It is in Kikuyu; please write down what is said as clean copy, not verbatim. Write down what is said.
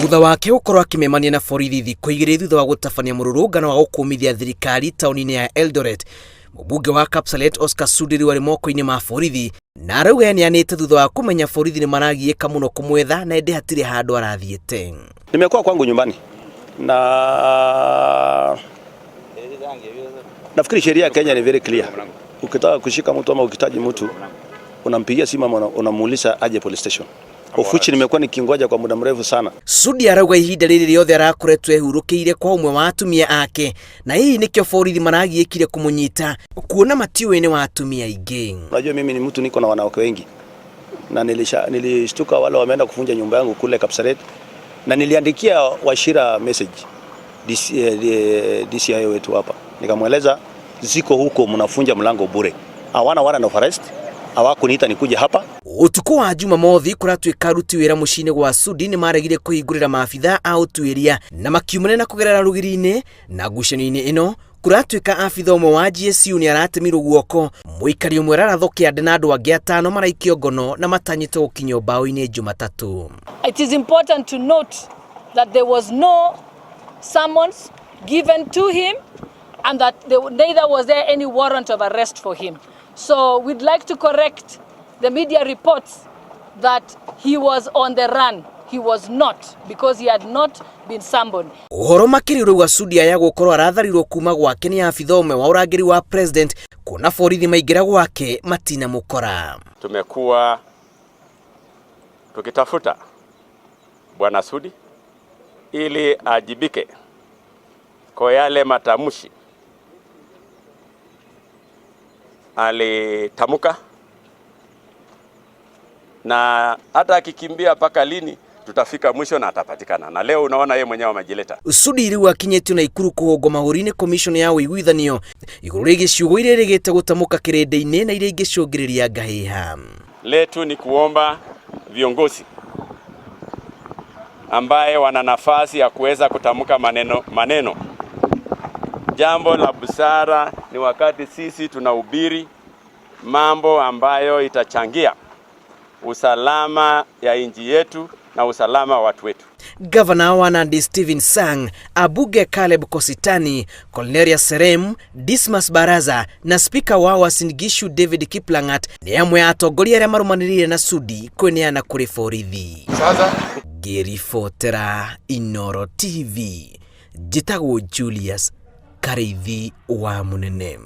Thutha wake gũkorwo akĩmemania na borithi thikũ igĩrĩ thutha wa gũtabania mũrũrũngano wa gũkũmithia thirikari taũni-inĩ ya Eldoret, mũmbunge wa Kapsalet Oscar Sudi rĩu arĩ moko-inĩ ma borithi na arauga eneanĩte thutha wa kũmenya borithi nĩ maragiĩka mũno kũmwetha na ĩndĩ hatirĩ handũ arathiĩte. Nimekuwa kwangu nyumbani na nafikiri sheria ya Kenya ni very clear. Ukitaka kushika mtu ama ukitaji mtu unampigia simu ama unamuuliza aje police station. Of which nimekuwa nikingoja kwa muda mrefu sana. Sudi arauga ihinda rĩrĩ rĩothe arakoretwo ehurũkĩire kwa ũmwe wa atumia ake na hihi nĩkĩo borithi maragiĩkire kũmũnyita kuona matiũĩ nĩ wa atumia aingĩ. Unajua mimi ni mtu niko na wanawake wengi na nilishtuka wale wameenda kuvunja nyumba yangu kule Kapsaret, na niliandikia Wachira message DC, DCI wetu hapa, nikamweleza ziko huko, mnafunja mlango bure, hawana warrant of arrest, hawakuniita nikuje hapa. Ũtukũ wa Jumamothi kũratuĩka aruti wĩra mũciĩ-inĩ gwa Sudi nĩ maregire kũhingũrĩra maabitha a ũtuĩria na makiumana na kũgerera rũgiri-inĩ na ngucanio-inĩ ĩno kũratuĩka abitha ũmwe wa GSU nĩ aratemirwo guoko, mũikari ũmwe ararathwo kĩande na andũ angĩ atano maraikio ngono na matanyĩtwo gũkinyio mbaũ-inĩ Jumatatũ. It is important to note that there was no summons given to him and that neither was there any warrant of arrest for him. So we'd like to correct the media reports that he was on the run. He was not, because he had not been summoned. Ũhoro makĩria ũrauga Sudi aya gũkorwo aratharirwo kuma gwake nĩ abitha ũmwe wa ũrangĩri wa president kuona borithi maingĩra gwake matinamũkora. Tumekuwa tukitafuta Bwana Sudi ili ajibike kwa yale matamshi alitamka, na hata akikimbia mpaka lini tutafika mwisho na atapatikana. Na leo unaona yeye mwenyewe amejileta. Sudi rĩu akinyĩtio Naikuru kũhũngwo mahũri-inĩ commission ya ũiguithanio igũrũ rĩgiĩ ciugo iria ĩrĩgĩte gũtamũka kĩrĩndĩ-inĩ na iria ingĩcũngĩrĩria ngahĩha. Letu ni kuomba viongozi ambaye wana nafasi ya kuweza kutamka maneno maneno. Jambo la busara ni wakati sisi tunahubiri mambo ambayo itachangia usalama ya nchi yetu na usalama wa watu wetu. Gavana wa Nandi Stephen Sang, Abuge Caleb Kositany, Cornelia Serem, Dismas Baraza na spika wa Uasin Gishu David Kiplangat nĩ amwe a atongoria arĩa marũmanĩrĩire na Sudi kwĩneana kũrĩ borithi. Sasa Ngĩribotera Inooro TV, njĩtagwo Julius Karĩithi wa Mũnene.